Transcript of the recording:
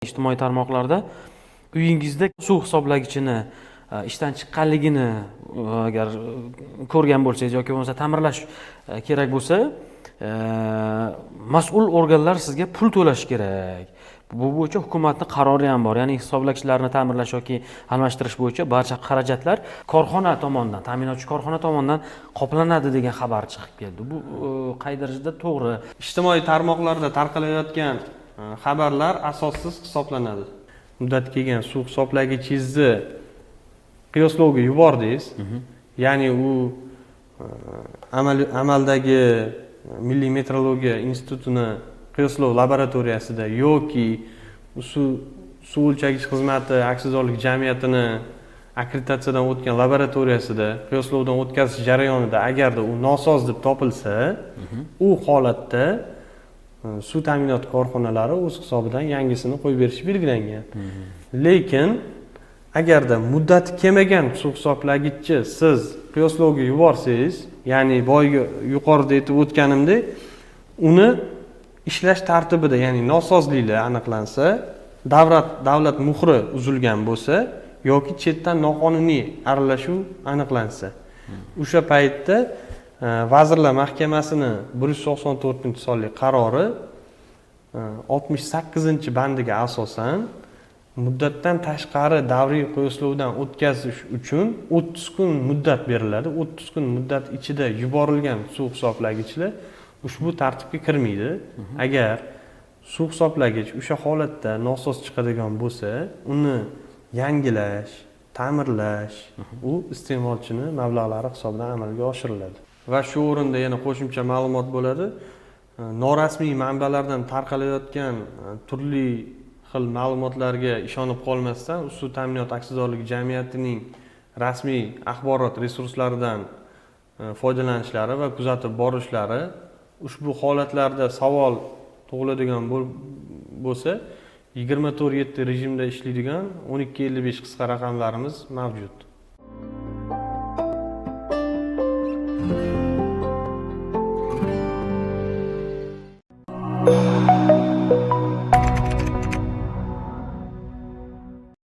Ijtimoiy tarmoqlarda uyingizda suv hisoblagichini ishdan chiqqanligini agar ko'rgan bo'lsangiz yoki bo'lmasa ta'mirlash kerak bo'lsa, mas'ul organlar sizga pul to'lashi kerak. Bu bo'yicha hukumatni qarori ham bor, ya'ni hisoblagichlarni ta'mirlash yoki almashtirish bo'yicha barcha xarajatlar korxona tomonidan, ta'minotchi korxona tomonidan qoplanadi degan xabar chiqib keldi. Bu qay darajada to'g'ri? Ijtimoiy tarmoqlarda tarqalayotgan xabarlar asossiz hisoblanadi. Muddati kelgan suv hisoblagichingizni qiyoslovga yubordingiz, ya'ni u amaldagi Milliy metrologiya institutini qiyoslov laboratoriyasida yoki suv o'lchagich xizmati aksiyadorlik jamiyatini akkreditatsiyadan o'tgan laboratoriyasida qiyoslovdan o'tkazish jarayonida agarda u nosoz deb topilsa, u holatda suv ta'minoti korxonalari o'z hisobidan yangisini qo'yib berishi belgilangan. Lekin agarda muddati kelmagan suv hisoblagichni siz qiyoslovga yuborsangiz, ya'ni boyagi yuqorida aytib o'tganimdek, uni ishlash tartibida, ya'ni nosozliklar aniqlansa, davlat muhri uzilgan bo'lsa yoki chetdan noqonuniy aralashuv aniqlansa, o'sha paytda Vazirlar Mahkamasini 194-sonli qarori 68-bandiga asosan muddatdan tashqari davriy qiyoslovdan o'tkazish uchun 30 kun muddat beriladi. 30 kun muddat ichida yuborilgan suv hisoblagichlar ushbu tartibga kirmaydi. Agar suv hisoblagich o'sha holatda nosoz chiqadigan bo'lsa, uni yangilash, ta'mirlash u iste'molchini mablag'lari hisobidan amalga oshiriladi. Va shu o'rinda yana qo'shimcha ma'lumot bo'ladi. Norasmiy manbalardan tarqalayotgan turli xil ma'lumotlarga ishonib qolmasdan, suv ta'minoti aksiyadorlik jamiyatining rasmiy axborot resurslaridan foydalanishlari va kuzatib borishlari, ushbu holatlarda savol tug'iladigan bo'lsa, 24/7 rejimda ishlaydigan 1255 qisqa raqamlarimiz mavjud.